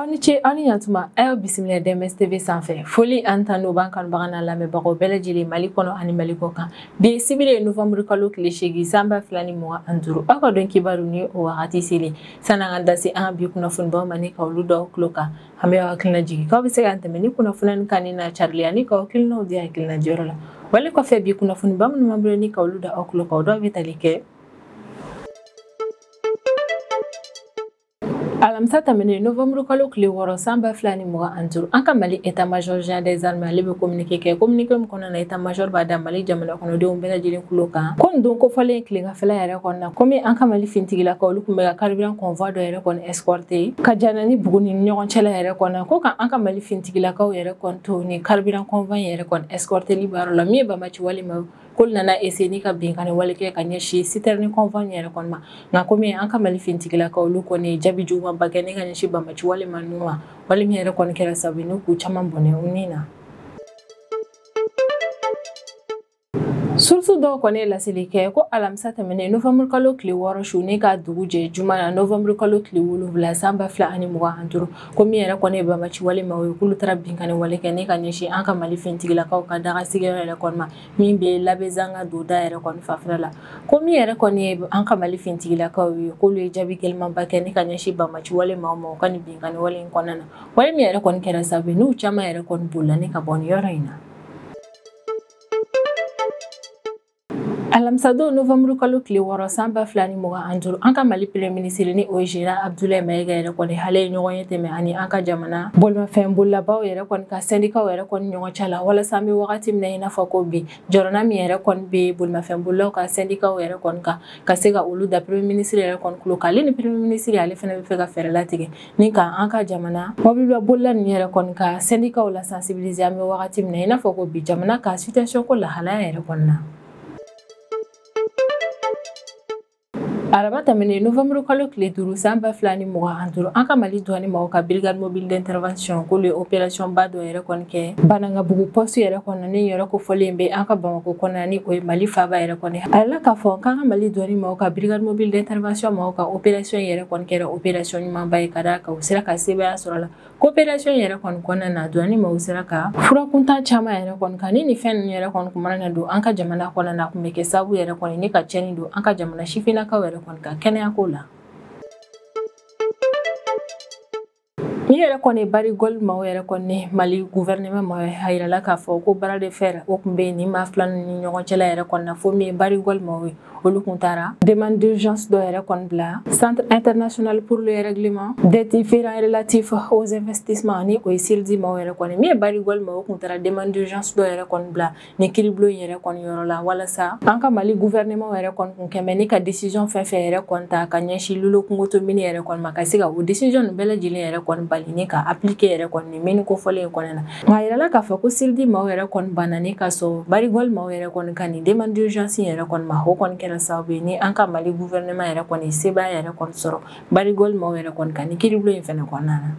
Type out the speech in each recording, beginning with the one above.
Aw ni ce aw ni ɲantuma, a y'aw bisimila DMS TV sanfɛ. Foli an tan n'o b'an kanubaga n'a lamɛnbagaw bɛɛ lajɛlen Mali kɔnɔ ani Mali kɔ kan. Bi ye sibiri ye, novembre kalo tile 8, san 2025. Aw ka dɔn kibaru ni o wagati selen. San'an ka da se an ka bi kunnafonibaw ma ni ka olu dɔw tulo kan, an bɛ aw hakilina jigin k'aw bɛ se k'an tɛmɛ ni kunnafoniya kan ni n'a carili ani k'aw hakilinaw di hakilina diyɔrɔ la. Wale kɔfɛ, bi kunnafoniba minnu b'an bolo ni ka olu da aw tulo kan, o dɔw bɛ tali kɛ: alamisa tɛmɛnen, novembre kalo tile 6, san 2025, an ka Mali état major général des armées, ale bɛ communiqué kɛ. Communiqué min kɔnɔna na, état major b'a da Mali jamana kɔnɔdenw bɛɛ lajɛlen kulo kan ko nin don kofɔlen tileganfɛla yɛrɛ kɔnɔna, komi an ka Mali fintigilakaw, olu tun bɛ ka carburant convoi dɔ yɛrɛ kɔni escorté ka jana ni Buguni ni ɲɔgɔn cɛla yɛrɛ kɔnɔ, ko ka an ka Mali fintigilakaw yɛrɛ kɔni to ni carburant convoi yɛrɛ kɔni escorteli baara la, min ye bamaci walima k'olu nana essayer ni ka binkanni wale kɛ ka ɲɛsin citerne convoi yɛrɛ kɔni ma. Nka komi an ka Mali fintigilakaw, olu kɔni jaabi jugumanba kɛ ne ka ɲɛsin bamaci walima ninnu ma, wale min yɛrɛ kɔni kɛra sababu ye n'u k'u caman bɔnɛ u ni na. Source dɔw kɔni ye laseli kɛ ko alamisa tɛmɛnen, novembre kalo tile 6 su ne ka dugu jɛ juma na, novembre kalo tile 7, san 2025, ko min yɛrɛ kɔni ye bamaci walima o ye, k'olu taara binkanni wale kɛ ne ka ɲɛsin an ka Mali fintigilakaw ka daga sigiyɔrɔ yɛrɛ kɔni ma, min bɛ Labezanga donda yɛrɛ kɔni fanfɛla la. Ko min yɛrɛ kɔni ye an ka Mali fintigilakaw ye, k'olu ye jaabi gɛlɛmanba kɛ ne ka ɲɛsin bamaci walima ma u ka nin binkanni wale in kɔnɔna na, wale min yɛrɛ kɔni kɛra sababu ye n'u caman yɛrɛ kɔni bolila ne ka bɔ nin yɔrɔ in na. Alamisadon, novembre kalo tile 6, san 2025, an ka Mali premier ministre ni o ye général Abdoulaye Maïga yɛrɛ kɔni, ale ye ɲɔgɔn ye tɛmɛ ani an ka jamana bolimafɛn bolilabaw yɛrɛ kɔni ka syndicat yɛrɛ kɔni ɲɔgɔn cɛ la, walasa an bɛ wagati min na i n'a fɔ ko bi, jɔrɔna min yɛrɛ kɔni bɛ bolimafɛn bolilaw ka syndicat yɛrɛ kɔni kan, ka se ka olu da premier ministre yɛrɛ kɔni tulo kan. Ale ni premier ministre, ale fana bɛ fɛ ka fɛɛrɛ latigɛ ni ka an ka jamana mobiliba bolila ninnu yɛrɛ kɔni ka syndicat la sensibiliser, an bɛ wagati min na i n'a fɔ ko bi, jamana ka situation ko lahalaya yɛrɛ kɔni na. Araba tɛmɛnen, novembre kalo tile 5, san 2025, an ka Mali douane maaw ka brigade mobile d'intervention, k'olu ye opération ba dɔ yɛrɛ kɔni kɛ Banankabugu poste yɛrɛ kɔnɔ, ni yɔrɔ kofɔlen bɛ an ka Bamako kɔnɔ, ni o ye Mali faaba yɛrɛ kɔni. A yirala k'a fɔ k'an ka Mali douane maaw ka brigade mobile d'intervention maaw ka opération yɛrɛ kɔni kɛra opération ɲumanba ye, ka d'a kan u sera ka sebaaya sɔrɔ la. Coopération yɛrɛ kɔni kɔnɔna na, douane maaw sera ka furakuntan caman yɛrɛ kɔni kan ni nin fɛn ninnu yɛrɛ kɔni kun mana na don an ka jamana kɔnɔna na, kun bɛ kɛ sababu yɛrɛ kɔni ni ka tiɲɛni don an ka jamana sifinnakaw yɛrɛ kɔni ka kɛnɛyako la. Min yɛrɛ kɔni Barrick Gold maaw yɛrɛ kɔni, Mali gouvernement maaw, a yirala k'a fɔ ko bras de fer o tun bɛ yen ni maa fila ni ɲɔgɔn cɛla yɛrɛ kɔni na, fo min ye Barrick Gold maaw ye, olu kun taara demande d'urgence dɔ yɛrɛ kɔni bila Centre international pour le règlement des différends relatifs aux investissements, ni o ye CIRDI maaw yɛrɛ kɔni. Min ye Barrick Gold maaw kun taara demande d'urgence dɔ yɛrɛ kɔni bila ni kiiribulon yɛrɛ kɔni yɔrɔ la, walasa an ka Mali gouvernement yɛrɛ kɔni kun kɛmɛ ni ka décision fɛn fɛn yɛrɛ kɔni ta ka ɲɛsin Loulo-Gounkoto mine yɛrɛ kɔni ma, ka se ka o décision ninnu bɛɛ lajɛlen yɛrɛ kɔni bali ni ka appliquer yɛrɛ kɔni ni mine kofɔlen in kɔnɔna na. Nka a yirala k'a fɔ ko CIRDI maaw yɛrɛ kɔni banna ni ka sɔn Barrick Gold maaw yɛrɛ kɔni ka nin demande d'urgence yɛrɛ kɔni ma. O kɔni kɛra sababu ye ni an ka Mali gouvernement yɛrɛ kɔni sebaaya yɛrɛ kɔni sɔrɔ Barrick Gold maaw yɛrɛ kɔni ka nin kiiribulon in fɛnɛ kɔnɔna na.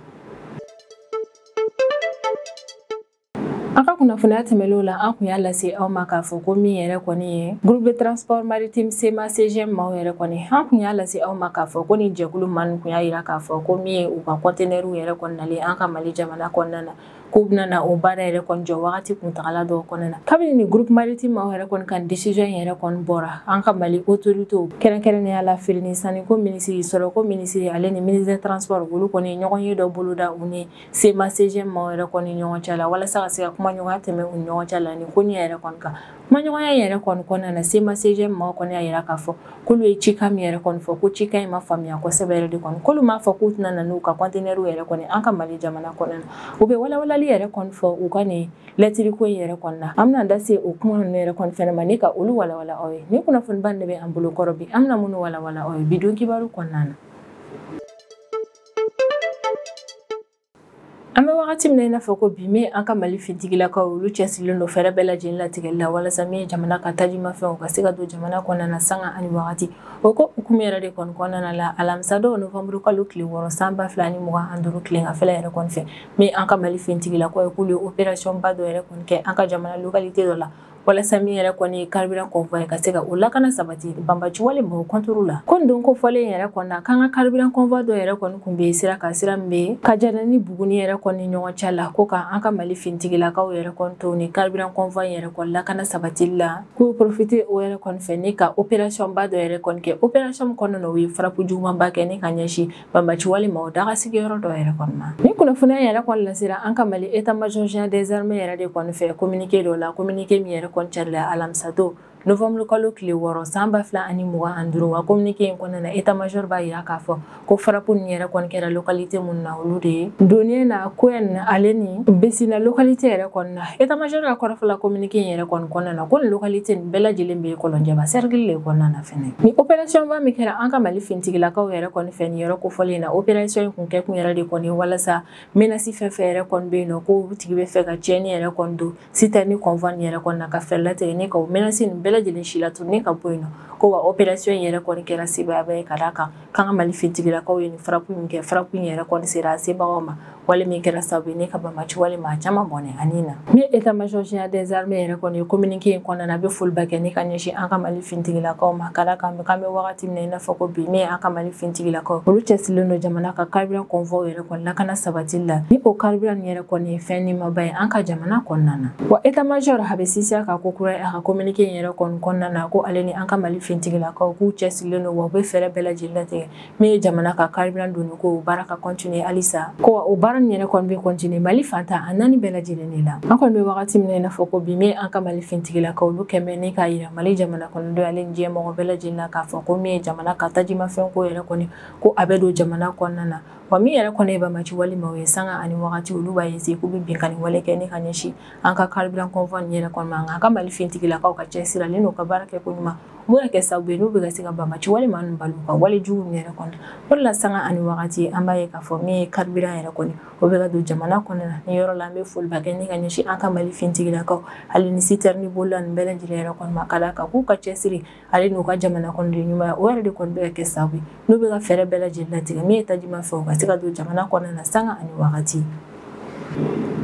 An ka kunnafoniya tɛmɛnlenw la, an kun y'a lase aw ma k'a fɔ ko min yɛrɛ kɔni ye groupe de transport maritime CMA CGM maaw yɛrɛ kɔni, an kun y'a lase aw ma k'a fɔ ko nin jɛkulu maa ninnu kun y'a yira k'a fɔ ko min ye u ka conteneur yɛrɛ kɔni nalen an ka Mali jamana kɔnɔna na, k'u bɛna na o baara yɛrɛ kɔni jɔ wagati kuntagala dɔw kɔnɔna na. Kabini ni groupe maritime maaw yɛrɛ kɔni ka décision yɛrɛ kɔni bɔra, an ka Mali autorité, kɛrɛnkɛrɛnnenya la feere ni sanniko minisiri, sɔrɔko minisiri, ale ni ministre des transports, olu kɔni ye ɲɔgɔn ye dɔ boloda u ni CMA CGM maaw yɛrɛ kɔni ɲɔgɔn cɛ la, walasa ka se ka kumaɲɔgɔnya tɛmɛ u ni ɲɔgɔn cɛ la nin ko ɲɛ yɛrɛ kɔni kan. Kumaɲɔgɔnya yɛrɛ kɔni kɔnɔna na, CMA CGM maaw kɔni y'a yira k'a fɔ k'olu ye cikan min yɛrɛ kɔni fɔ, ko cikan in ma faamuya kosɛbɛ yɛrɛ de kɔni, k'olu m'a fɔ k'u tɛna na n'u ka conteneur yɛrɛ kɔni an ka Mali jamana kɔnɔna na. U bɛ walawalali yɛrɛ kɔni fɔ u ka nin lɛtiri ko in yɛrɛ kɔni na. An bɛna da se o kuma ninnu yɛrɛ kɔni fɛnɛ ma ni ka olu walawala aw ye. Ni kunnafoniba de bɛ an bolo kɔrɔ bi, an bɛna minnu walawala aw ye bi don kibaru kɔnɔna na. An bɛ wagati min na i n'a fɔ ko bi, min an ka Mali fintigilakaw, olu cɛsirilen don fɛɛrɛ bɛɛ lajɛlen latigɛli la walasa min ye jamana ka tajimafɛnw ka se ka don jamana kɔnɔna na sanga ani wagati. O ko hukumu yɛrɛ de kɔni kɔnɔna la, alamisa don, novembre kalo tile 6, san 2025, tileganfɛla yɛrɛ kɔni fɛ, min an ka Mali fintigilakaw ye, k'olu ye opération ba dɔ yɛrɛ kɔni kɛ an ka jamana localité dɔ la. Walasa min yɛrɛ kɔni carburant convoi ka se ka o lakana sabati banbaci wale mɔgɔ kɔnturu la. Ko nin don ko fɔlen yɛrɛ kɔni na k'an ka carburant convoi dɔ yɛrɛ kɔni kun bɛ sira kan, sira min bɛ Kajana ni Buguni yɛrɛ kɔni ɲɔgɔn cɛ la, ko ka an ka Mali finitigilakaw yɛrɛ kɔni to ni carburant convoi yɛrɛ kɔni lakana sabatili la, k'u profiter o yɛrɛ kɔni fɛ ni ka opération ba dɔ yɛrɛ kɔni kɛ. Opération kɔnɔna na, u ye frappe jugumanba kɛ ni ka ɲɛsin banbaci wale ma o daga sigiyɔrɔ dɔ yɛrɛ kɔni ma. Ni kunnafoniya yɛrɛ kɔni lasera an ka Mali état-major général des armées yɛrɛ de kɔni fɛ communiqué dɔ la, communiqué min yɛrɛ kɔni carila alamisa don novembre kalo tile 6 san 2025. Wa communiqué in kɔnɔna na, état-major b'a yira k'a fɔ ko frappe nin yɛrɛ kɔni kɛra localité mun na, olu de ye Doniye na Koyɛn ale ni Besina localité yɛrɛ kɔni na. État-major ka kɔrɔfɔ la communiqué in yɛrɛ kɔni kɔnɔna na, ko nin localité nin bɛɛ lajɛlen bɛ Kɔlɔnjɛba cercle de kɔnɔna na fɛnɛ. Ni opération ba min kɛra an ka Mali finitigilakaw yɛrɛ kɔni fɛ nin yɔrɔ kofɔlen na, opération in kun kɛ kun yɛrɛ de kɔni walasa menace fɛn fɛn yɛrɛ kɔni bɛ yen nɔ, ko tigi bɛ fɛ ka tiɲɛni yɛrɛ kɔni don citerne convoi nin yɛrɛ kɔni na, ka fɛɛrɛ latigɛ ni ka o menace nin bɛɛ lajɛlen si la tuguni ka bɔ yen nɔ. Ko wa opération in yɛrɛ kɔni kɛra sebaayaba ye ka d'a kan k'an ka Mali finitigilakaw ye nin frappe min kɛ, frappe in yɛrɛ kɔni sera a sebagaw ma, wale min kɛra sababu ye ne ka banbaci wale maa caman bɔnɛ ani na. Min ye état-major général des armées yɛrɛ kɔni ye communiqué in kɔnɔna na, a bɛ foliba kɛ ne ka ɲɛsin an ka Mali finitigilakaw ma, ka d'a kan k'an bɛ wagati min na i n'a fɔ ko bi, min ye an ka Mali finitigilakaw olu cɛsirilen don jamana ka carburant convoi yɛrɛ kɔni lakana sabatili la, ni o carburant yɛrɛ kɔni ye fɛn nimaba ye an ka jamana kɔnɔna na. Wa état-major a bɛ sinsin a kan ko kura ye a ka communiqué in yɛrɛ kɔni kɔnɔna na, ko ale ni an ka Mali finitigilakaw k'u cɛsirilen don, wa u bɛ fɛɛrɛ bɛɛ lajɛlen latigɛ min ye jamana ka carburant donni ko o baara ka continuer halisa, ko wa o baara nin yɛrɛ kɔni bɛ continuer Mali fantan a naani bɛɛ lajɛlen de la. An kɔni bɛ wagati min na i n'a fɔ ko bi, min ye an ka Mali finitigilakaw olu kɛmɛ ni k'a yira Mali jamana kɔnɔdenw ale ni diɲɛ mɔgɔ bɛɛ lajɛlen na k'a fɔ ko min ye jamana ka tajimafɛn ko yɛrɛ kɔni ko a bɛ don jamana kɔnɔna na. Wa min yɛrɛ kɔni ye banbaci wale maaw ye sanga ani wagati, olu b'a essayer k'u bɛ binkanni wale kɛ ni ka ɲɛsin an ka carburant convoi nin yɛrɛ kɔni ma, nka an ka Mali finitigilakaw ka cɛsiri ale n'u ka baara kɛ ko ɲuman, u bɛ ka kɛ sababu ye n'u bɛ ka se ka banbaci wale maa ninnu bali u ka wale jugu ninnu yɛrɛ kɔni. O de la sanga ani wagati an b'a ye k'a fɔ min ye carburant yɛrɛ kɔni o bɛ ka don jamana kɔnɔna na. Nin yɔrɔ la an bɛ foliba kɛ ni ka ɲɛsin an ka Mali finitigilakaw hali ni citerne bolila nin bɛɛ lajɛlen yɛrɛ kɔni ma, ka d'a kan k'u ka cɛsiri ale n'u ka jamana kɔnɔden ɲumanya o yɛrɛ de kɔni bɛ ka kɛ sababu ye n'u bɛ ka fɛɛrɛ bɛɛ lajɛlen latigɛ min ye tajimafɛnw ka se ka don jamana kɔnɔna na sanga ani wagati.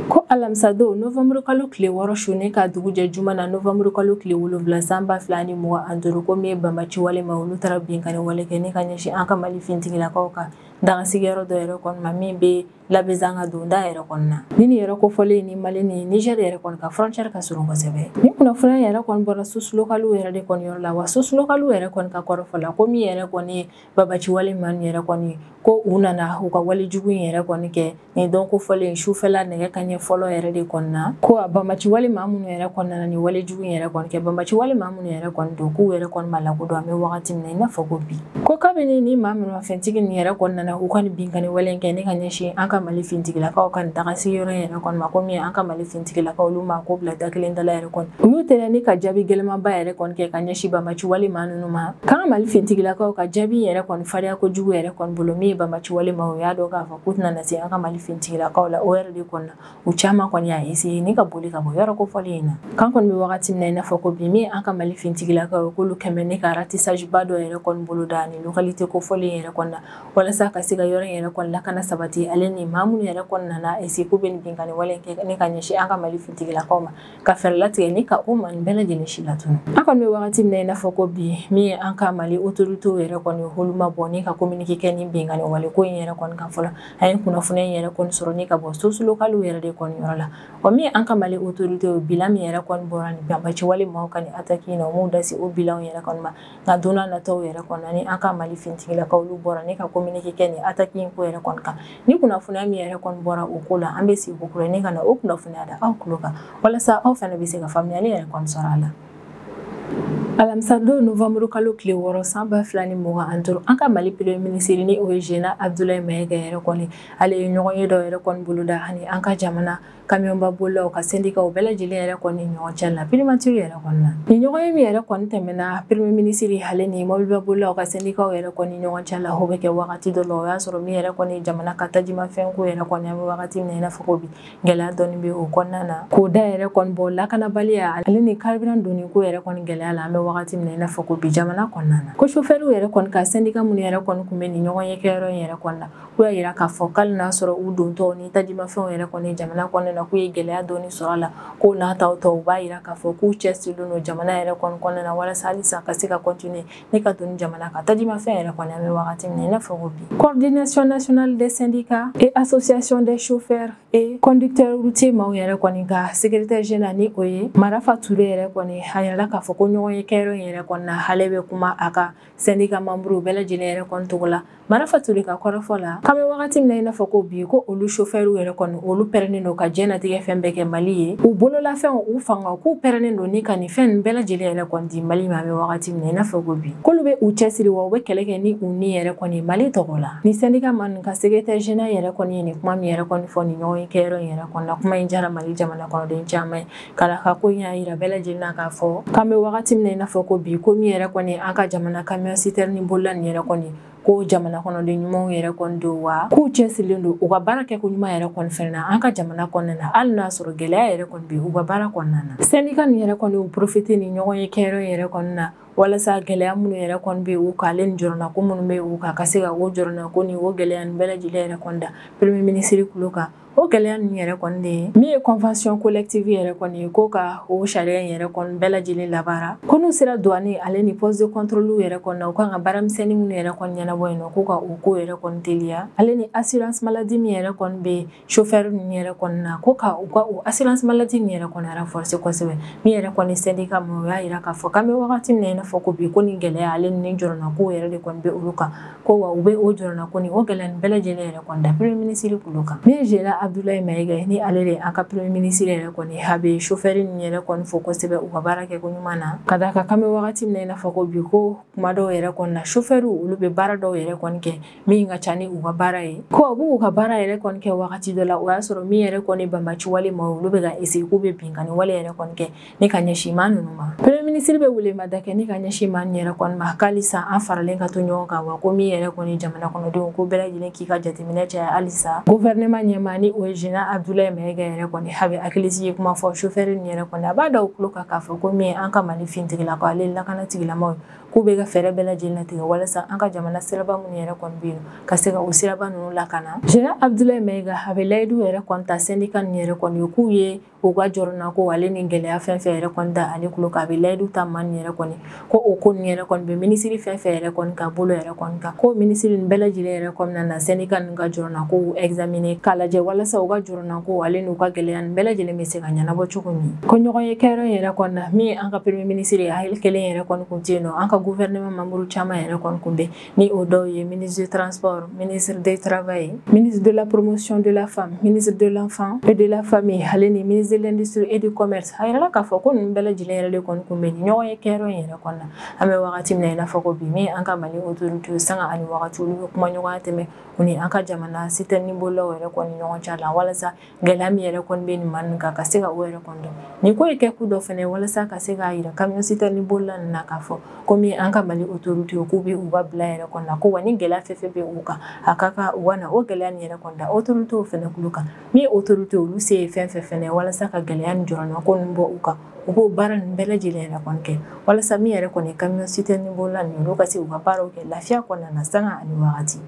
Ko alamisa don novembre kalo tile 6 su ne ka dugu jɛ juma na novembre kalo tile 7 san 2025, ko min ye banbaci wale ma olu taara binkanni wale kɛ ne ka ɲɛsin an ka Mali finitigilakaw ka daga sigiyɔrɔ dɔ yɛrɛ kɔni ma min bɛ Labezanga donda yɛrɛ kɔni na. Ni nin yɔrɔ kofɔlen ni Mali ni Niger yɛrɛ kɔni ka frontière ka surun kosɛbɛ. Ni kunnafoniya yɛrɛ kɔni bɔra source locale yɛrɛ de kɔni yɔrɔ la, wa source locale yɛrɛ kɔni ka kɔrɔfɔ la, ko min yɛrɛ kɔni ye banbaci wale maa ninnu yɛrɛ kɔni ko u nana u ka wale jugu in yɛrɛ kɔni kɛ nin don kofɔlen sufɛla nɛgɛ kanɲɛ fɔlɔ yɛrɛ de kɔni na, ko a banbaci wale maa minnu yɛrɛ kɔni nana nin wale jugu in yɛrɛ kɔni kɛ, banbaci wale maa minnu yɛrɛ kɔni don k'u yɛrɛ kɔni ma lakodɔn an bɛ wagati min na i n'a fɔ ko bi. Ko kabini ni maa minnu fɛntigi nin yɛrɛ kɔni nana u ka nin binkanni wale in kɛ ne ka ɲɛsin an ka Mali finitigilakaw ka nin daga sigiyɔrɔ yɛrɛ kɔni ma, ko min ye an ka Mali finitigilakaw olu ma ko bila da kelen dala yɛrɛ kɔni, u y'u teliya ni ka jaabi gɛlɛmanba yɛrɛ kɔni kɛ ka ɲɛsin banbaci wale maa ninnu ma. K'an ka Mali finitigilakaw ka jaabi yɛrɛ kɔni farinya kojugu yɛrɛ kɔni bolo, min ye banbaci wale maa u y'a dɔn k'a fɔ k'u tɛna na se an ka Mali finitigilakaw la, o yɛrɛ de kɔni na u caman kɔni y'a essayer ni ka boli ka bɔ yɔrɔ kofɔlen in na. K'an kɔni bɛ wagati min na i n'a fɔ ko bi, min ye an ka Mali finitigilakaw k'olu kɛmɛ ni ka ratissage ba dɔ yɛrɛ kɔni bolo da ni localité kofɔlen yɛrɛ kɔni na, walasa ka se ka yɔrɔ in yɛrɛ kɔni lakana sabati ale ni maa minnu yɛrɛ kɔni nana essayer k'u bɛ nin binkanni wale kɛ ni ka ɲɛsin an ka Mali finitigilakaw ma, ka fɛɛrɛ latigɛ ni ka o maa nin bɛɛ lajɛlen si latunu. An kɔni bɛ wagati min na i n'a fɔ ko bi, min ye an ka Mali autorités yɛrɛ kɔni olu ma bɔ ni ka communiqué kɛ ni binkanni wale ko in yɛrɛ kɔni kan fɔlɔ. An ye kunnafoniya in yɛrɛ kɔni sɔrɔ ni ka bɔ source locale yɛrɛ de kɔni yɔrɔ la. Wa min ye an ka Mali autorités bilan min yɛrɛ kɔni bɔra nin banbaci wale maaw ka nin attaque in na, u m'u da se o bilan yɛrɛ kɔni ma, nka don n'a nataw yɛrɛ kɔni na ni an ka Mali finitigilakaw olu bɔra ni ka communiqué kɛ nin attaque in ko yɛrɛ kɔni kan, ni kunnafoniya min yɛrɛ kɔni bɔra o ko la, an bɛ sigi ko kura ni ka na o kunnafoniya da aw tulo kan walasa aw fana bɛ se ka faamuyali yɛrɛ kɔni sɔrɔ a la. Alamisa don novembre kalo tile 6 san 2025, an ka Mali premier ministre ni o ye Général Abdoulaye Maïga yɛrɛ kɔni, ale ye ɲɔgɔn ye dɔ yɛrɛ kɔni boloda ani an ka jamana kamiyɔnba bolilaw ka syndicat bɛɛ lajɛlen yɛrɛ kɔni ɲɔgɔn cɛ la primature yɛrɛ kɔni na. Nin ɲɔgɔn ye min yɛrɛ kɔni tɛmɛna premier ministre ale ni mobiliba bolilaw ka syndicat yɛrɛ kɔni ɲɔgɔn cɛ la, o bɛ kɛ wagati dɔ la o y'a sɔrɔ min yɛrɛ kɔni jamana ka tajimafɛn ko yɛrɛ kɔni an bɛ wagati min na i n'a fɔ ko bi gɛlɛya dɔɔni bɛ o kɔnɔna na, k'o da yɛrɛ kɔni bɔ lakanabaliya ale ni carburant donni ko yɛrɛ kɔni gɛlɛya la an bɛ wagati min na i n'a fɔ ko bi jamana kɔnɔna na ko chauffeur yɛrɛ kɔni ka syndicat minnu yɛrɛ kɔni kun bɛ nin ɲɔgɔn ye kɛyɔrɔ in yɛrɛ kɔni na k'u y'a yira k'a fɔ k'ale n'a sɔrɔ u dontɔ ni tajimafɛnw yɛrɛ kɔni jamana kɔnɔna na k'u ye gɛlɛya dɔɔni sɔrɔ a la k'o n'a taw tɔ u b'a yira k'a fɔ k'u cɛsirilen don jamana yɛrɛ kɔni kɔnɔna na walasa halisa ka se ka continuer ne ka don jamana ka tajimafɛn yɛrɛ kɔni an bɛ wagati min na i n'a fɔ ko bi. Coordination nationale des syndicats et association des chauffeurs et conducteurs routiers maaw yɛrɛ kɔni ka secrétaire général ni o ye Marafa Touré yɛrɛ kɔni a yirala k'a fɔ ko ɲɔgɔn ye kɛyɔrɔ in yɛrɛ kɔni na ale bɛ kuma a ka syndicat membre bɛɛ lajɛlen yɛrɛ kɔni tɔgɔ la. Marafa Touré ka kɔrɔfɔ la k'an bɛ wagati min na i n'a fɔ ko bi ko olu chauffeurs yɛrɛ kɔni olu pɛrɛnnen don ka diɲɛnatigɛ fɛn bɛɛ kɛ Mali ye u bololafɛnw u fanga k'u pɛrɛnnen don ni ka nin fɛn bɛɛ lajɛlen yɛrɛ kɔni di Mali ma an bɛ wagati min na i n'a fɔ ko bi k'olu bɛ u cɛsiri wa u bɛ kɛlɛ kɛ ni u ni yɛrɛ kɔni Mali tɔgɔ la. Ni syndicat man ka secrétaire général yɛrɛ kɔni ye nin kuma min yɛrɛ kɔni fɔ nin ɲɔgɔn ye kɛyɔrɔ in yɛrɛ kɔni na kuma in diyara Mali jamana kɔnɔden caman ye k'a ka ko in y'a yira bɛɛ lajɛlen na k'a fɔ k'an bɛ wagati min na i n'a fɔ ko bi ko min yɛrɛ kɔni an ka jamana camion citerne bolila nin yɛrɛ kɔni ko jamana kɔnɔden ɲumanw yɛrɛ kɔni don wa k'u cɛsirilen don u ka baara kɛ ko ɲuman yɛrɛ kɔni fɛnɛ na an ka jamana kɔnɔna na hali n'a sɔrɔ gɛlɛya yɛrɛ kɔni bɛ u ka baara kɔnɔna na. Syndicat nin yɛrɛ kɔni u profiter ni ɲɔgɔn ye kɛyɔrɔ yɛrɛ kɔni na walasa gɛlɛya minnu yɛrɛ kɔni bɛ u kan ale ni jɔrɔnako minnu bɛ u kan ka se ka o jɔrɔnako ni o gɛlɛya nin bɛɛ lajɛlen yɛrɛ kɔni da premier ministre kulo kan. O gɛlɛya ninnu yɛrɛ kɔni de ye min ye convention collective yɛrɛ kɔni ye ko ka o sariya in yɛrɛ kɔni bɛɛ lajɛlen labaara ko n'u sera douane ale ni poste de contrôle yɛrɛ kɔni na u kan ka baaramisɛnnin minnu yɛrɛ kɔni ɲɛnabɔ yen nɔ k'u ka o ko yɛrɛ kɔni teliya ale ni assurance maladie min yɛrɛ kɔni bɛ chauffeur ninnu yɛrɛ kɔni na ko ka u ka o assurance maladie min yɛrɛ kɔni renforcer kosɛbɛ. Min yɛrɛ kɔni syndicat ma o y'a yira k'a fɔ k'an bɛ wagati min na i n'a fɔ ko bi ko nin gɛlɛya ale ni jɔrɔnako yɛrɛ de kɔni bɛ olu kan ko wa u bɛ o jɔrɔnako ni o gɛlɛya nin bɛɛ lajɛlen yɛrɛ kɔni da premier ministre kulo kan. Min ye général Abdoulaye Maïga ni ale de an ka premier ministre yɛrɛ kɔni a bɛ chauffeur ninnu yɛrɛ kɔni fo kosɛbɛ u ka baara kɛ ko ɲuman na ka d'a kan k'an bɛ wagati min na i n'a fɔ ko bi ko kuma dɔw yɛrɛ kɔni na chauffeur olu bɛ baara dɔw yɛrɛ kɔni kɛ min ka ca ni u ka baara ye ko u b'u ka baara yɛrɛ kɔni kɛ wagati dɔ la o y'a sɔrɔ min yɛrɛ kɔni banbaci wale ma olu bɛ ka essayer k'u bɛ binkanni wale yɛrɛ kɔni kɛ ni ka ɲɛsin maa ninnu ma. Premier ministre bɛ welemada kɛ ni ka ɲɛsin maa ninnu yɛrɛ kɔni ma k'alisa an faralen ka to ɲɔgɔn kan wa ko min yɛrɛ kɔni jamana kɔnɔdenw ko bɛɛ lajɛlen k'i ka jateminɛ caya halisa gouvernement ɲɛmaa ni o ye général Abdoulaye Maïga yɛrɛ kɔni a bɛ hakilisigi kuma fɔ chauffeur ninnu yɛrɛ kɔni a b'a da u tulo kan k'a fɔ ko min ye an ka Mali finitigilakaw ale lakana tigilamaaw k'u bɛ ka fɛɛrɛ bɛɛ lajɛlen latigɛ walasa an ka jamana siraba minnu yɛrɛ kɔni bɛ yen ka se ka o siraba ninnu lakana. Général Abdoulaye Maïga a bɛ layidu yɛrɛ kɔni ta syndicat ninnu yɛrɛ kɔni ye k'u ye u ka jɔrɔnako ale ni gɛlɛya fɛn fɛn yɛrɛ kɔni da ale kulo kan a bɛ layidu ta maa ninnu yɛrɛ kɔni ko o ko ninnu yɛrɛ kɔni bɛ minisiri fɛn fɛn yɛrɛ kɔni ka bolo yɛrɛ kɔni kan ko minisiri ninnu bɛɛ lajɛlen yɛrɛ kɔni na syndicat ninnu ka jɔrɔnako examiner k'a lajɛ walasa u ka jɔrɔnako ale n'u ka gɛlɛya ninnu bɛɛ lajɛlen bɛ se ka ɲɛnabɔ cogo min. Ko ɲɔgɔn ye kɛyɔrɔ yɛrɛ kɔni na min ye an ka premier ministre ye ale kelen yɛrɛ kɔni kun tɛ yen nɔ an ka gouvernement membre caman yɛrɛ kɔni kun bɛ ni o dɔw ye ministre du transport, ministre du travail, ministre de la promotion de la femme, ministre de l'enfant et de la famille ale ni ministre de l'industrie et du commerce. A yirala k'a fɔ ko ninnu bɛɛ lajɛlen yɛrɛ de kɔni kun bɛ nin ɲɔgɔn ye kɛyɔrɔ in yɛrɛ kɔni na an bɛ wagati min na i n'a fɔ ko bi min an ka Mali autorité sanga ani wagati olu bɛ kuma ɲɔgɔnya tɛmɛ u ni an ka jamana citerne bolilaw yɛrɛ kɔni ɲɔgɔn cɛ la walasa gɛlɛya min yɛrɛ kɔni bɛ nin maa ninnu kan ka se ka o yɛrɛ kɔni dɔn. Nin ko ye kɛkun dɔ fɛnɛ walasa ka se k'a yira camion citerne bolila ninnu na k'a fɔ ko min an ka Mali autorité k'u bɛ u ka bila yɛrɛ kɔni na ko wa ni gɛlɛya fɛn fɛn bɛ u kan a ka kan u ka na o gɛlɛya nin yɛrɛ kɔni da autorité fɛnɛ kulo kan min ye autorité olu se ye fɛn fɛn fɛnɛ walasa ka gɛlɛya ni jɔrɔnako ninnu bɔ u kan u b'o baara ninnu bɛɛ lajɛlen yɛrɛ kɔni kɛ walasa min yɛrɛ kɔni camion citerne bolila ninnu olu ka se u ka baaraw kɛ lafiya kɔnɔna na sanga ani wagati.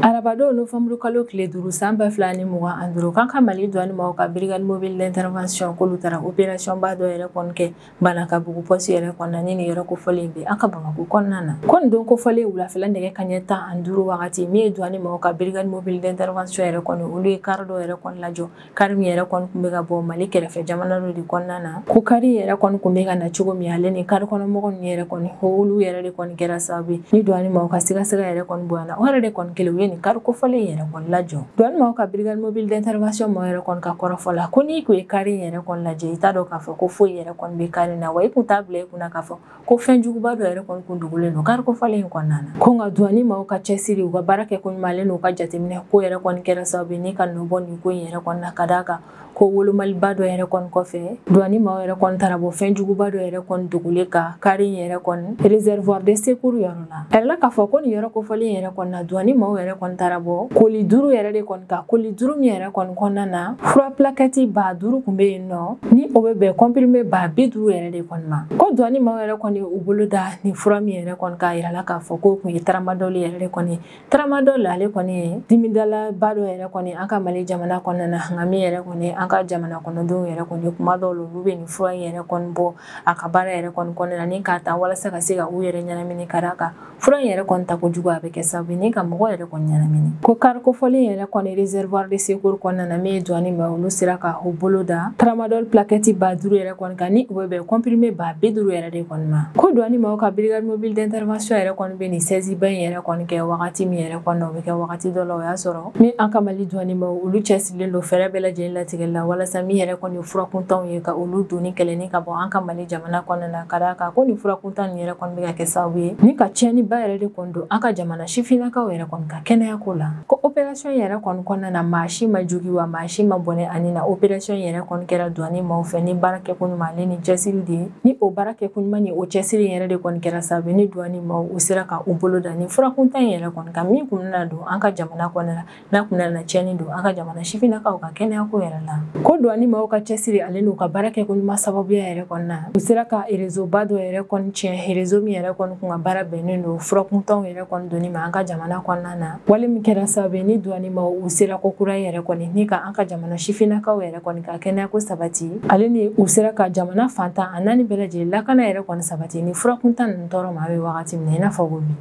Arabadon novembre kalo tile 5 san 2025 k'an ka Mali douane maaw ka brigade mobile d'intervention k'olu taara opération ba dɔ yɛrɛ kɔni kɛ Banakabugu poste yɛrɛ kɔnɔna ni nin yɔrɔ kofɔlen bɛ an ka Bamakɔ kɔnɔna na. Ko nin don kofɔlen wulafɛla nɛgɛ kanɲɛ 15 wagati min ye douane maaw ka brigade mobile d'intervention yɛrɛ kɔni olu ye kari dɔ yɛrɛ kɔni lajɔ kari min yɛrɛ kɔni kun bɛ ka bɔ Mali kɛrɛfɛ jamana dɔ de kɔnɔna na ko kari yɛrɛ kɔni kun bɛ ka na cogo min ale ni kari kɔnɔmɔgɔ ninnu yɛrɛ kɔni olu yɛrɛ de kɔni kɛra sababu ye ni douane maaw ka sigasɛgɛ yɛrɛ kɔni bonyana o yɛrɛ de kɔni kelen u ye nin kari kofɔlen yɛrɛ kɔni lajɔ. Douane maaw ka brigade mobile d'intervention maaw yɛrɛ kɔni ka kɔrɔfɔ la ko n'i kun ye kari yɛrɛ kɔni lajɛ i t'a dɔn k'a fɔ ko foyi yɛrɛ kɔni bɛ kari na wa i kun t'a bila i kunna k'a fɔ ko fɛn juguba dɔ yɛrɛ kɔni kun dogolen don kari kofɔlen in kɔnɔna na. Ko nka douane maaw ka cɛsiri u ka baara kɛ ko ɲuman ale n'u ka jateminɛ ko yɛrɛ kɔni kɛra sababu ye ni ka nɔ bɔ nin ko in yɛrɛ kɔni na ka d'a kan Ko wolomaliba dɔ yɛrɛ kɔni kɔfɛ douane maaw yɛrɛ kɔni taara bɔ fɛnjuguba dɔ yɛrɛ kɔni dogolen ka kari in yɛrɛ kɔni réservoir de secours yɔrɔ la. A yirala k'a fɔ ko nin yɔrɔ kofɔlen yɛrɛ kɔni na douane maaw yɛrɛ kɔni taara bɔ koli 5 yɛrɛ de kɔni kan, koli 5 min yɛrɛ kɔni kɔnɔna na fura plaquette 5000 kun bɛ yen nɔ, ni o bɛ bɛn comprimé 50 000 yɛrɛ de kɔni ma. Ko douane maaw yɛrɛ kɔni u bolo da nin fura min yɛrɛ kɔni k'a yirala k'a fɔ k'o kun ye tramadol yɛrɛ de kɔni. Tramadol ale kɔni ye dimidalaba dɔ yɛrɛ kɔni an ka Mali jamana kɔnɔna na, nka min yɛrɛ kɔni an ka jamana kɔnɔdenw yɛrɛ kɔni kuma dɔw la olu bɛ nin fura in yɛrɛ kɔni bɔ a ka baara yɛrɛ kɔni kɔnɔna na ni k'a ta walasa ka se ka u yɛrɛ ɲɛnamini ka d'a kan fura in yɛrɛ kɔni ta kojugu a bɛ kɛ sababu ni ka mɔgɔ yɛrɛ kɔni ɲɛnamini. Ko kari kofɔlen yɛrɛ kɔni réservoir de secours kɔnɔna na min ye douane ma olu sera ka u bolo da tramadol plaquette 5000 yɛrɛ kɔni kan, ni u bɛ bɛn comprimé 50 000 yɛrɛ de kɔni ma. Ko douane maaw ka brigade mobile d'intervention yɛrɛ kɔni bɛ nin saisie ba in yɛrɛ kɔni kɛ wagati min yɛrɛ kɔni na, o bɛ kɛ wagati dɔ la o y'a sɔrɔ min an ka Mali douane maaw olu cɛsirilen don fɛɛrɛ bɛɛ lajɛlen latigɛli la walasa min yɛrɛ kɔni furakuntanw ye ka olu donni kɛlɛni ka bɔ an ka Mali jamana kɔnɔna na, ka d'a kan ko nin furakuntan nin yɛrɛ kɔni bɛ ka kɛ sababu ye ni ka tiɲɛniba yɛrɛ de kɔni don an ka jamana sifinnakaw yɛrɛ kɔni ka kɛnɛyako la. Ko opération yɛrɛ kɔni kɔnɔna na maa si ma jogi wa maa si ma bɔnɛ ani na, opération yɛrɛ kɔni kɛra douane maaw fɛ ni baara kɛko ɲuman ale ni cɛsiri de ye, ni o baara kɛko ɲuman ni o cɛsiri yɛrɛ de kɔni kɛra sababu ye ni douane maaw u sera ka u bolo da ni furakuntan yɛrɛ kɔni kan min kun bɛna don an ka jamana kɔnɔna na, n'a kun bɛna tiɲɛni don an ka jamana sifinnakaw ka kɛnɛyako yɛrɛ la. Ko douane maaw ka cɛsiri ale n'u ka baara kɛko ɲuman sababuya yɛrɛ kɔni na, u sera ka réseau ba dɔ yɛrɛ kɔni tiɲɛ, réseau min yɛrɛ kɔni kun ka baara bɛnnen don furakuntanw yɛrɛ kɔni donni ma an ka jamana kɔnɔna na, wale min kɛra sababu ye ni douane maaw u sera ko kura yɛrɛ kɔni ni ka an ka jamana sifinnakaw yɛrɛ kɔni ka kɛnɛyako sabati, ale ni u sera ka jamana fantan a naani bɛɛ lajɛlen lakana yɛrɛ kɔni sabati ni furakuntan ninnu tɔɔrɔ ma a bɛ wagati min na i n'a fɔ ko bi.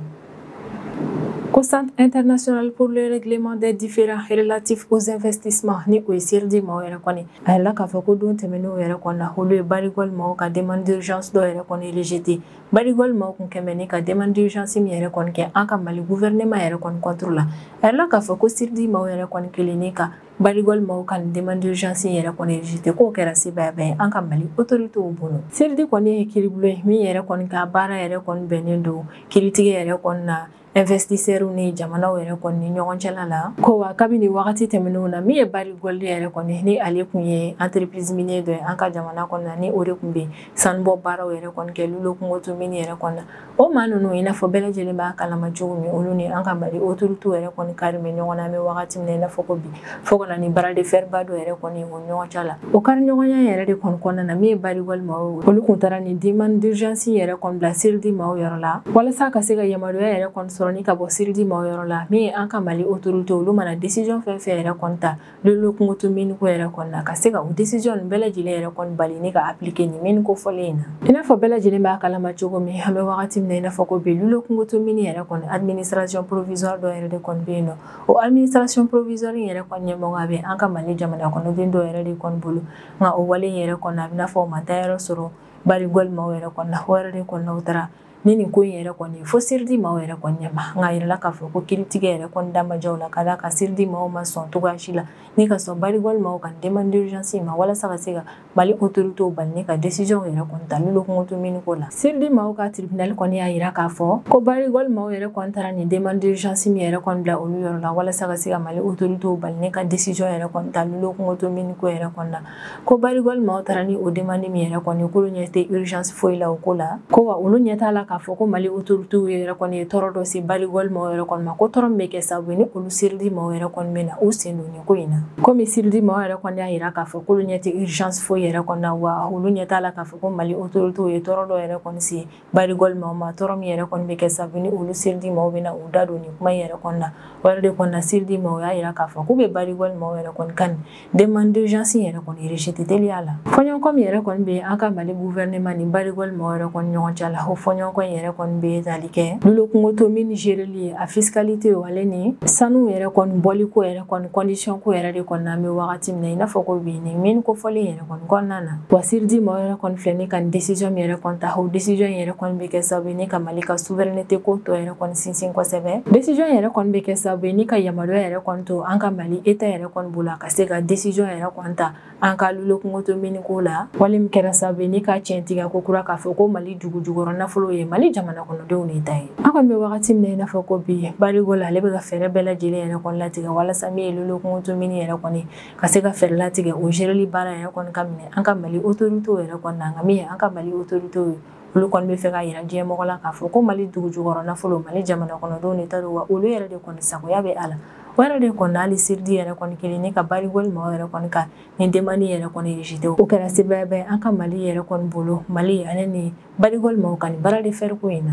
Ko Centre international pour le règlement des différends relatifs aux investissements ni o ye CIRDI maaw yɛrɛ kɔni a yirala k'a fɔ ko don tɛmɛnenw yɛrɛ kɔni na olu ye Barrick Gold maaw ka demande d'urgence dɔ yɛrɛ kɔni rejeté. Barrick Gold maaw kun kɛmɛ ni ka demande d'urgence min yɛrɛ kɔni kɛ an ka Mali gouvernement yɛrɛ kɔni contre la, a yirala k'a fɔ ko CIRDI maaw yɛrɛ kɔni kelen ni ka Barrick Gold maaw ka demande d'urgence yɛrɛ kɔni rejeté, k'o kɛra sebaaya bɛɛ ye an ka Mali autorités bolo. CIRDI kɔni ye kiiribulon ye min yɛrɛ kɔni ka baara yɛrɛ kɔni bɛnnen don kiiritigɛ yɛrɛ kɔni na investisseurs ni jamanaw yɛrɛ kɔni ni ɲɔgɔn cɛla la. Ko wa kabini wagati tɛmɛnenw na min ye Barrick Gold yɛrɛ kɔni ni ale kun ye entreprise minière dɔ ye an ka jamana kɔnɔna na, ni o de kun bɛ sanubɔ baaraw yɛrɛ kɔni kɛ Loulo-Gounkoto mine yɛrɛ kɔni na, o maa ninnu i n'a fɔ bɛɛ lajɛlen b'a kalama cogo min olu ni an ka Mali autorités yɛrɛ kɔni kari bɛ ɲɔgɔn na an bɛ wagati min na i n'a fɔ ko bi, fo ka na ni bras de fer ba dɔ yɛrɛ kɔni o ɲɔgɔn cɛ la. O kari ɲɔgɔnya yɛrɛ de kɔni kɔnɔna na min ye Barrick Gold maaw olu kun taara ni demande d'urgence yɛrɛ kɔni bila CIRDI maaw yɔrɔ la walasa ka se ka yamaruya yɛrɛ kɔni sɔrɔ ni ka bɔ CIRDI maaw yɔrɔ la, min ye an ka Mali autorité olu mana décision fɛn fɛn yɛrɛ kɔni ta Loulo-Gounkoto mine ko yɛrɛ kɔni na, ka se ka o décision nin bɛɛ lajɛlen yɛrɛ kɔni bali ni ka appliquer nin mine ko fɔlen in na. I n'a fɔ bɛɛ lajɛlen b'a kalama cogo min an bɛ wagati min na i n'a fɔ ko bi Loulo-Gounkoto mine yɛrɛ kɔni administration provisoire dɔ yɛrɛ de kɔni bɛ yen nɔ, o administration provisoire in yɛrɛ kɔni ɲɛmɔgɔ bɛ an ka Mali jamana kɔnɔden dɔw yɛrɛ de kɔni bolo, nka o wale in yɛrɛ kɔni a bɛ n'a fɔ o ma taa yɔrɔ sɔrɔ Barrick Gold maaw yɛrɛ kɔni na, o yɛrɛ de kɔni na u taara ni nin ko in yɛrɛ kɔni fo CIRDI maaw yɛrɛ kɔni ɲɛma, nka a yirala k'a fɔ ko kiiritigɛ yɛrɛ kɔni da ma ja u la ka d'a kan CIRDI maaw ma sɔn cogoya si la ni ka sɔn Barrick Gold maaw ka demande d'urgence ma walasa ka se ka Mali autorités bali ni ka décision yɛrɛ kɔni ta Loulo-Gounkoto mine ko la. CIRDI maaw ka tribunal kɔni y'a yira k'a fɔ ko Barrick Gold maaw yɛrɛ kɔni taara nin demande d'urgence min yɛrɛ kɔni bila olu yɔrɔ la walasa ka se ka Mali autorités bali ni ka décision yɛrɛ kɔni ta Loulo-Gounkoto mine ko yɛrɛ kɔni na, ko Barrick Gold maaw taara ni o demande min yɛrɛ kɔni k'olu ɲɛ tɛ urgence foyi la o ko la, ko wa olu ɲɛ t'a la k'a fɔ ko Mali autorités yɛrɛ kɔni ye tɔɔrɔ dɔ se Barrick Gold maaw yɛrɛ kɔni ma, ko tɔɔrɔ min bɛ kɛ sababu ye ni olu CIRDI maaw yɛrɛ kɔni bɛ na u sen don nin ko in na. Komi CIRDI maaw yɛrɛ kɔni y'a yira k'a fɔ k'olu ɲɛ tɛ urgence foyi yɛrɛ kɔni na, wa olu ɲɛ t'a la k'a fɔ ko Mali autorités ye tɔɔrɔ dɔ yɛrɛ kɔni se Barrick Gold maaw ma, tɔɔrɔ min yɛrɛ kɔni bɛ kɛ sababu ni olu CIRDI maaw bɛ na u da don nin kuma in yɛrɛ kɔni na. O yɛrɛ de kɔni na CIRDI maaw y'a yira k'a fɔ k'u bɛ Barrick Gold maaw yɛrɛ kɔni kan demande d'urgence yɛrɛ kɔni rejeté teliya la. Fɔɲɔgɔnkɔ min yɛrɛ kɔni bɛ an ka Mali gouvernement ni Barrick Gold maaw yɛrɛ kɔni ɲɔgɔn cɛ la, o fɔɲɔgɔnkɔ in yɛrɛ kɔni bɛ tali kɛ Loulo-Gounkoto mine géreli ye a fiscalité o ale ni sanu yɛrɛ kɔni bɔli ko yɛrɛ kɔni condition ko yɛrɛ de kɔni na an bɛ wagati min na i n'a fɔ ko bi nin mine ko fɔlen yɛrɛ kɔni kɔnɔna na. Wa CIRDI maaw yɛrɛ kɔni filɛ ni ka nin décision min yɛrɛ kɔni ta, o décision yɛrɛ kɔni bɛ kɛ sababu ye ni ka Mali ka souveraineté ko tɔ yɛrɛ kɔni sinsin kosɛbɛ. Décision yɛrɛ kɔni bɛ kɛ sababu ye ni ka yamaruya yɛrɛ kɔni to an ka Mali État yɛrɛ kɔni bolo a ka se ka décision yɛrɛ kɔni ta an ka Loulo-Gounkoto mine ko la, wale min kɛra sababu ye ni ka tiɲɛ tigɛ ko kura k'a fɔ ko Mali dugu jukɔrɔ nafolo ye ye Mali jamana kɔnɔdenw de ta ye. An kɔni bɛ wagati min na i n'a fɔ ko bi, Barrick Gold ale bɛ ka fɛɛrɛ bɛɛ lajɛlen yɛrɛ kɔni latigɛ walasa min ye Loulo-Gounkoto mine yɛrɛ kɔni ka se ka fɛɛrɛ latigɛ o géreli baara yɛrɛ kɔni ka minɛ an ka Mali autorités yɛrɛ kɔni na. Nka min ye an ka Mali autorités ye, olu kɔni bɛ fɛ ka yira diɲɛ mɔgɔ la k'a fɔ ko Mali dugu jukɔrɔ nafolo, Mali jamana kɔnɔdenw de ta don, wa olu yɛrɛ de kɔni sagoya bɛ a la. O yɛrɛ de kɔni hali siridi yɛrɛ kɔni kelen ne ka Barrick Gold maaw yɛrɛ kɔni ka nin demande yɛrɛ kɔni rejeté. O kɛra sebaaya ye an ka Mali yɛrɛ kɔni bolo, Mali ale ni Barrick Gold maaw ka nin baara de fɛrɛ ko in na.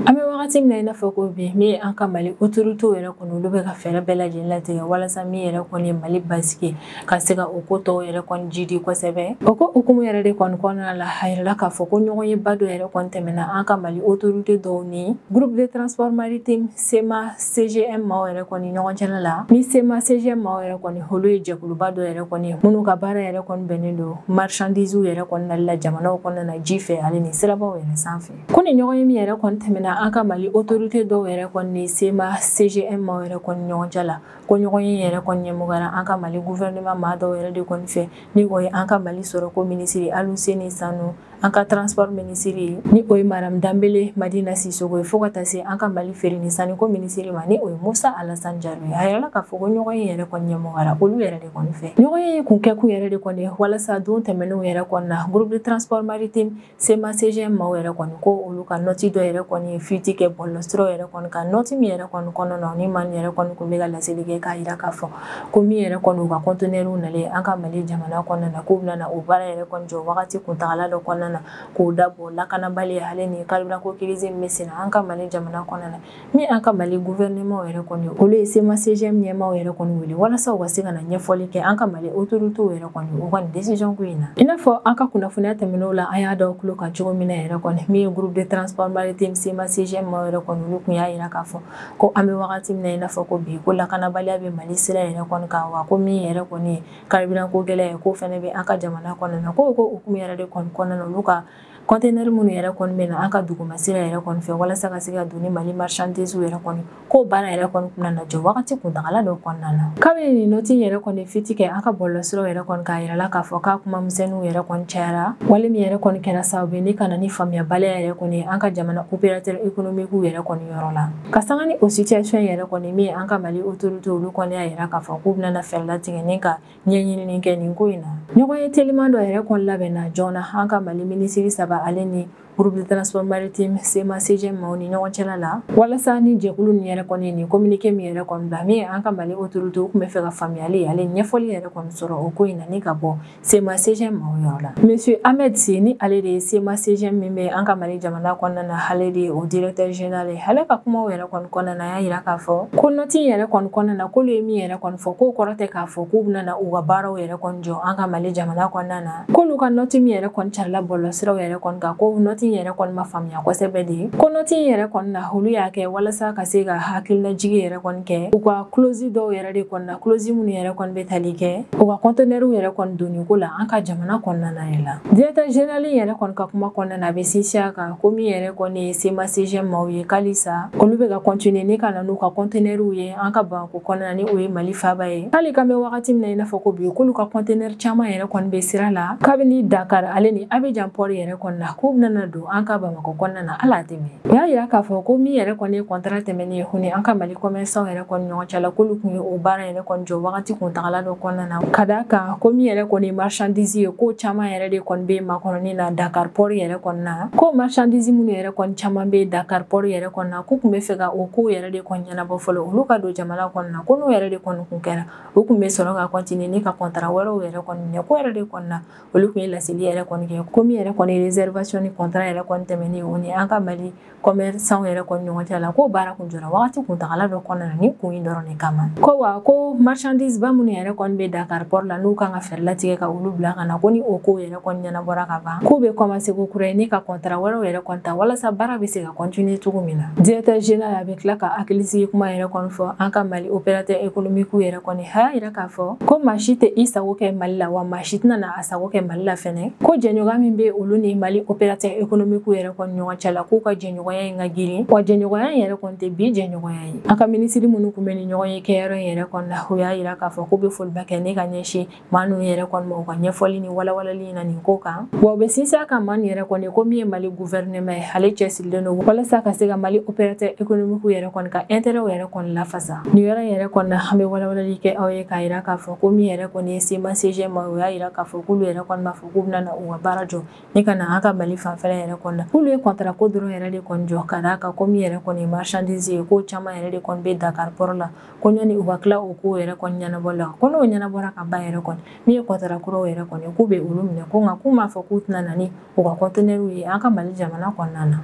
An bɛ wagati min na i n'a fɔ ko bi, min ye an ka Mali autorités yɛrɛ kɔni, olu bɛ ka fɛɛrɛ bɛɛ lajɛlen latigɛ walasa min yɛrɛ kɔni ye Mali basigi ka se ka o ko tɔw yɛrɛ kɔni jidi kosɛbɛ. O ko hukumu yɛrɛ de kɔni kɔnɔna la, a yirala k'a fɔ ko ɲɔgɔnyeba dɔ yɛrɛ kɔni tɛmɛna an ka Mali autorités dɔw ni groupe de transport maritime CMA CGM maaw yɛrɛ kɔni ɲɔgɔn cɛla la. Ni CMA CGM maaw yɛrɛ kɔni, olu ye jɛkuluba dɔ yɛrɛ kɔni minnu ka baara yɛrɛ kɔni bɛnnen don marchandises yɛrɛ kɔni nali la jamanaw kɔnɔna na ji fɛ ale ni sirabaw yɛrɛ sanfɛ. Ko ni ɲɔgɔn ye min yɛrɛ kɔni tɛmɛna an ka Mali autorité dɔw yɛrɛ kɔni ni CMA CGM maaw yɛrɛ kɔni ɲɔgɔn cɛ la, ko ɲɔgɔn ye yɛrɛ kɔni ɲɛmɔgɔyara an ka Mali gouvernement maa dɔw yɛrɛ de kɔni fɛ, ni o ye an ka Mali sɔrɔko minisiri Aluseni Sanu, an ka transport minisiri ni o ye Madame Danbele Madina Sisoko ye, fo ka taa se an ka Mali feere ni saniko minisiri ma ni o ye Musa Alassane Jalo ye. A yirala k'a fɔ ko ɲɔgɔn ye yɛrɛ kɔni ɲɛmɔgɔyara olu yɛrɛ de kɔni fɛ. Ɲɔgɔn ye kun kɛkun yɛrɛ de kɔni walasa don tɛmɛnenw yɛrɛ kɔni na, groupe de transport maritime CMA CGM maaw yɛrɛ kɔni ko olu ka note dɔ yɛrɛ kɔni ye fuite kɛ bɔlɔlɔsiraw yɛrɛ kɔni kan. Note min yɛrɛ kɔni kɔnɔna na, ni maa yɛrɛ kɔni kun bɛ ka laseli kɛ k'a yira k'a fɔ ko min yɛrɛ kɔni u ka conteneur nalen an ka Mali jamana kɔnɔna na, k'u bɛna o baara yɛrɛ kɔni jɔ wagati kuntagala dɔ kɔnɔna na k'o dabɔ lakanabali ale ni carburant ko crise min bɛ sen na an ka Mali jamana kɔnɔna na. Min an ka Mali gouvernement yɛrɛ kɔni, olu ye CMA CGM ɲɛmaaw yɛrɛ kɔni wele walasa u ka se ka na ɲɛfɔli kɛ an ka Mali autorités yɛrɛ kɔni u ka nin décision ko in na. I n'a fɔ an ka kunnafoniya tɛmɛnenw la, an y'a dɔn tulo kan cogo min na yɛrɛ kɔni, min ye groupe de transport maritime CMA CGM maaw yɛrɛ kɔni, olu kun y'a yira k'a fɔ ko an bɛ wagati min na i n'a fɔ ko bi, ko lakanabaliya bɛ Mali sira yɛrɛ kɔni kan, wa ko min yɛrɛ kɔni ye carburant ko gɛlɛya ye, k'o fɛnɛ bɛ an ka jamana kɔnɔna na. Ko hukumu yɛrɛ de kɔni kɔnɔna na, olu ka conteneur minnu yɛrɛ kɔni bɛ na an ka duguma sira yɛrɛ kɔni fɛ walasa ka se ka don ni Mali marchandises yɛrɛ kɔni, k'o baara yɛrɛ kɔni kun na jɔ wagati kuntagala dɔ kɔnɔna na. Kabini nin note yɛrɛ kɔni fuite kɛ an ka bɔlɔlɔsiraw yɛrɛ kɔni k'a yirala k'a fɔ k'a kuma misɛnninw yɛrɛ kɔni cayara, wale min yɛrɛ kɔni kɛra sababu ye ni ka na ni faamuyabaliya yɛrɛ kɔni an ka jamana opérateur économique yɛrɛ kɔni yɔrɔ la. Ka sanga ni o situation yɛrɛ kɔni, min ye an ka Mali autorité olu kɔni y'a yira k'a fɔ k'u bɛna fɛɛrɛ latigɛ ni ka ɲɛɲinini kɛ nin ko in na. Ɲɔgɔn ye teliman dɔ yɛrɛ kɔni labɛnna joona an ka Mali minisiri saba ale ni groupe de transport maritime CMA CGM maaw ni ɲɔgɔn cɛla la, walasa ni jɛkulu nin yɛrɛ kɔni nin communiqué min yɛrɛ kɔni bila, min ye an ka Mali autorité tun bɛ fɛ ka faamuyali ale ɲɛfɔli yɛrɛ kɔni sɔrɔ o ko in na ni ka bɔ CMA CGM maaw yɔrɔ la. Monsieur Ahmed Sy, ni ale de ye CMA CGM min bɛ an ka Mali jamana kɔnɔna na, ale de ye o directeur général ye, ale ka kumaw yɛrɛ kɔni kɔnɔna na, a y'a yira k'a fɔ ko note yɛrɛ kɔni kɔnɔna na, k'olu ye min yɛrɛ kɔni fɔ, k'o kɔrɔ tɛ k'a fɔ k'u bɛna na u ka baaraw yɛrɛ kɔni jɔ an ka Mali jamana kɔnɔna na, k'olu ka note min yɛrɛ kɔni carila bɔlɔlɔsiraw yɛrɛ kɔni kan, ko note yɛrɛ kɔni ma faamuya kosɛbɛ de. Ko note yɛrɛ kɔni na, olu y'a kɛ walasa ka se ka hakilinajigi yɛrɛ kɔni kɛ u ka clause dɔw yɛrɛ de kɔni na, clause minnu yɛrɛ kɔni bɛ tali kɛ u ka conteneur yɛrɛ kɔni donni ko la an ka jamana kɔnɔna na yɛrɛ la. Directeur général yɛrɛ kɔni ka kuma kɔnɔna na, a bɛ sinsin a kan ko min yɛrɛ kɔni ye CMA CGM maaw ye, k'alisa olu bɛ ka continuer ni ka na n'u ka conteneur ye an ka Bamakɔ kɔnɔna na, ni o ye Mali faaba ye. Hali k'an bɛ wagati min na i n'a fɔ ko bi, k'olu ka conteneur caman yɛrɛ kɔni bɛ sira la kabini Dakar ale ni Abidjan port yɛrɛ kɔni na, k'u bɛna don an ka Bamakɔ kɔnɔna na ala tɛmɛ. U y'a yira k'a fɔ ko min yɛrɛ kɔni ye contrat tɛmɛnen ye ni an ka Mali commerçant yɛrɛ kɔni ɲɔgɔn cɛ la, k'olu kun ye o baara yɛrɛ kɔni jɔ wagati kuntagala dɔ kɔnɔna na, ka d'a kan ko min yɛrɛ kɔni ye marchandise ye, ko caman yɛrɛ de kɔni bɛ makɔnɔni na Dakar port yɛrɛ kɔni na, ko marchandise minnu yɛrɛ kɔni caman bɛ Dakar port yɛrɛ kɔni na, k'u kun bɛ fɛ ka o kow yɛrɛ de kɔni ɲɛnabɔ fɔlɔ olu ka don jamana kɔnɔna na, ko n'o yɛrɛ de kɔni kun kɛra, u kun bɛ sɔrɔ ka continuer ni ka contrat wɛrɛw yɛrɛ kɔni minɛ. Ko yɛrɛ de kɔni na, olu kun ye laseli yɛrɛ kɔni kɛ ko min yɛrɛ kɔni ye réservation ni contrat yɛrɛ kɔni tɛmɛnen o ni an ka Mali commerçant yɛrɛ kɔni ɲɔgɔn cɛ la, k'o baara kun jɔra wagati kuntagala dɔ kɔnɔna na ni kun in dɔrɔn de kama. Ko wa ko marchandise ba minnu yɛrɛ kɔni bɛ Dakar port la, n'u kan ka fɛɛrɛ latigɛ ka olu bila ka na, ko ni o kow yɛrɛ kɔni ɲɛnabɔra ka ban, k'u bɛ commencer ko kura ye ni ka contrat wɛrɛw yɛrɛ kɔni ta walasa baara bɛ se ka continuer cogo min na. Directeur général a bɛ tila ka hakilisigi kuma yɛrɛ kɔni fɔ an ka Mali opérateur économique yɛrɛ kɔni, a y'a yira k'a fɔ ko maa si tɛ i sago kɛ Mali la, wa maa si tɛna na a sago kɛ Mali la fɛnɛ, ko jɛɲɔgɔnya min bɛ olu ni Mali opérateur économique économique yɛrɛ kɔni ɲɔgɔn cɛ la, k'u ka jɛɲɔgɔnya in ka girin, wa jɛɲɔgɔnya in yɛrɛ kɔni tɛ bi jɛɲɔgɔnya ye. A ka minisiri minnu tun bɛ ni ɲɔgɔn ye kɛyɔrɔ in yɛrɛ kɔni la, u y'a yira k'a fɔ k'u bɛ foliba kɛ ne ka ɲɛsin maa ninnu yɛrɛ kɔni ma u ka ɲɛfɔli ni walawalali in na nin ko kan. Wa u bɛ sinsin a kan maa nin yɛrɛ kɔni ko min ye Mali gouvernement ye, ale cɛsirilen don walasa ka se ka Mali opérateur économique yɛrɛ kɔni ka intérêt yɛrɛ kɔni lafasa. Nin yɔrɔ in yɛrɛ kɔni na, an bɛ walawalali kɛ aw ye k'a yira k'a fɔ ko min yɛrɛ kɔni ye CMA CGM ma, o y'a yira k'a fɔ k'olu yɛrɛ kɔni b'a fɔ k'u bɛna na u ka baara jɔ ni ka na an ka Mali fanfɛla yɛrɛ kɔni na. K'olu ye contrat ko dɔrɔn yɛrɛ de kɔni jɔ ka d'a kan ko min yɛrɛ kɔni ye marchandise ye, ko caman yɛrɛ de kɔni bɛ Dakar port la, ko ɲɔni u ka tila o ko yɛrɛ kɔni ɲɛnabɔ la, ko n'o ɲɛnabɔra ka ban yɛrɛ kɔni, min ye contrat kuraw yɛrɛ kɔni k'u bɛ olu minɛ, ko nka k'u m'a fɔ k'u tɛna na ni u ka conteneur ye an ka Mali jamana kɔnɔna na.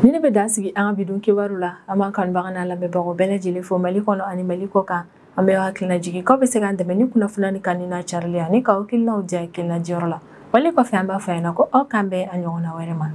Ni ne bɛ dan sigi an ka bidon kibaru la, an b'an kanubaga n'a lamɛnbagaw bɛɛ lajɛlen fo Mali kɔnɔ ani Mali kɔ kan. An bɛ hakilina jigin k'aw bɛ se k'an dɛmɛ ni kunnafoniya ni kan n'a carili ani k'aw hakilinaw di hakilina diyɔrɔ la. Wale kɔfɛ, an b'a fɔ a ɲɛna ko aw k'an bɛn a ɲɔgɔnna wɛrɛ ma.